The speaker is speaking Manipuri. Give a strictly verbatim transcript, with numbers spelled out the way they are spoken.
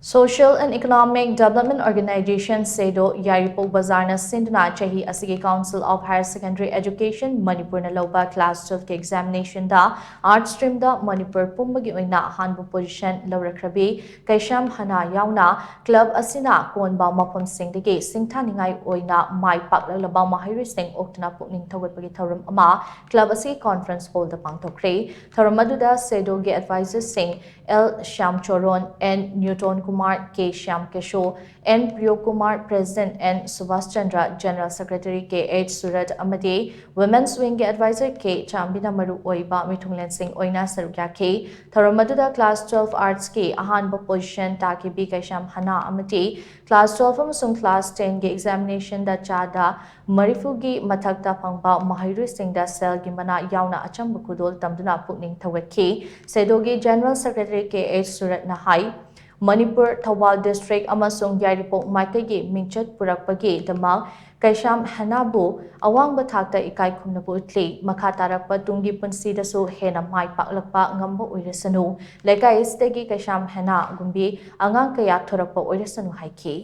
Social and Economic Development Organization, SEDO, ꯌꯥꯏꯔꯤꯄꯣꯛ ꯕꯖꯥꯔꯅ ꯁꯤꯟꯗꯨꯅ ꯆꯍꯤ ꯑꯁꯤꯒꯤ Council of Higher Secondary Education ꯃꯅꯤꯄꯨꯔꯅ ꯂꯧꯕ class twelve ꯀꯤ examination ꯗ Arts stream ꯗ ꯃꯅꯤꯄꯨꯔ ꯄꯨꯝꯕꯒꯤ ꯑꯣꯏꯅ ꯑꯍꯥꯟꯕ position ꯂꯧꯔꯛꯈ꯭ꯔꯕꯤ ꯀꯩꯁꯥꯝ ꯍꯅꯥ ꯌꯥꯎꯅ club ꯑꯁꯤꯅ ꯀꯣꯟꯕ ꯃꯐꯝꯁꯤꯡꯗꯒꯤ ꯁꯤꯡꯊꯥꯅꯤꯡꯉꯥꯏ ꯑꯣꯏꯅ ꯃꯥꯏ ꯄꯥꯛꯂꯛꯂꯕ ꯃꯍꯩꯔꯣꯏꯁꯤꯡ ꯑꯣꯛꯇꯨꯅ ꯄꯨꯛꯅꯤꯡ ꯊꯧꯒꯠꯄꯒꯤ ꯊꯧꯔꯝ ꯑꯃ club ꯑꯁꯤꯒꯤ conference hall ꯗ ꯄꯥꯡꯊꯣꯛꯈ꯭ꯔꯦ꯫ ꯊꯧꯔꯝ ꯑꯗꯨꯗ SEDO ꯒꯤ advisor ꯁꯤꯡ L ꯁ꯭ꯌꯥꯝꯆꯣꯔꯣꯟ, N ꯅ꯭ꯌꯨꯇꯣꯟ Kumar, K Shyam ꯀꯦꯁꯣ, N ꯄ꯭ꯔꯤꯌꯣ Kumar, President N Subhash Chandra, General Secretary K H Surat ꯑꯃꯗꯤ Women's Wing ꯒꯤ advisor K ꯆꯥꯝꯕꯤꯅ ꯃꯔꯨ ꯑꯣꯏꯕ ꯃꯤꯊꯨꯡꯂꯦꯟꯁꯤꯡ ꯑꯣꯏꯅ ꯁꯔꯨꯛ ꯌꯥꯈꯤ꯫ ꯊꯧꯔꯝ ꯑꯗꯨꯗ class twelve Arts ꯀꯤ ꯑꯍꯥꯟꯕ position ꯇꯥꯈꯤꯕꯤ ꯀꯩꯁꯥꯝ ꯍꯅꯥ ꯑꯃꯗꯤ class twelve ꯑꯃꯁꯨꯡ class ten ꯒꯤ examination ꯗ ꯆꯥꯗ ꯃꯔꯤꯐꯨꯒꯤ ꯃꯊꯛꯇ ꯐꯪꯕ ꯃꯍꯩꯔꯣꯏꯁꯤꯡꯗ ꯁꯦꯜꯒꯤ ꯃꯅꯥ ꯌꯥꯎꯅ ꯑꯆꯝꯕ ꯈꯨꯗꯣꯜ ꯇꯝꯗꯨꯅ ꯄꯨꯛꯅꯤꯡ ꯊꯧꯒꯠꯈꯤ꯫ SEDO ꯒꯤ General Secretary K H ꯁꯨꯔꯠꯅ ꯍꯥꯏ, ꯃꯅꯤꯄꯨꯔ, ꯊꯧꯕꯥꯜ district ꯑꯃꯁꯨꯡ ꯌꯥꯏꯔꯤꯄꯣꯛ ꯃꯥꯏꯀꯩꯒꯤ ꯃꯤꯡꯆꯠ ꯄꯨꯔꯛꯄꯒꯤꯗꯃꯛ ꯀꯩꯁꯥꯝ ꯍꯅꯥꯕꯨ ꯑꯋꯥꯡꯕ ꯊꯥꯛꯇ ꯏꯀꯥꯏ ꯈꯨꯝꯅꯕ ꯎꯠꯂꯤ꯫ ꯃꯈꯥ ꯇꯥꯔꯛꯄ ꯇꯨꯡꯒꯤ ꯄꯨꯟꯁꯤꯗꯁꯨ ꯍꯦꯟꯅ ꯃꯥꯏ ꯄꯥꯛꯂꯛꯄ ꯉꯝꯕ ꯑꯣꯏꯔꯁꯅꯨ꯫ ꯂꯩꯀꯥꯏ ꯑꯁꯤꯗꯒꯤ ꯀꯩꯁꯥꯝ ꯍꯅꯥꯒꯨꯝꯕꯤ ꯑꯉꯥꯡ ꯀꯌꯥ ꯊꯣꯔꯛꯄ ꯑꯣꯏꯔꯁꯅꯨ ꯍꯥꯏꯈꯤ꯫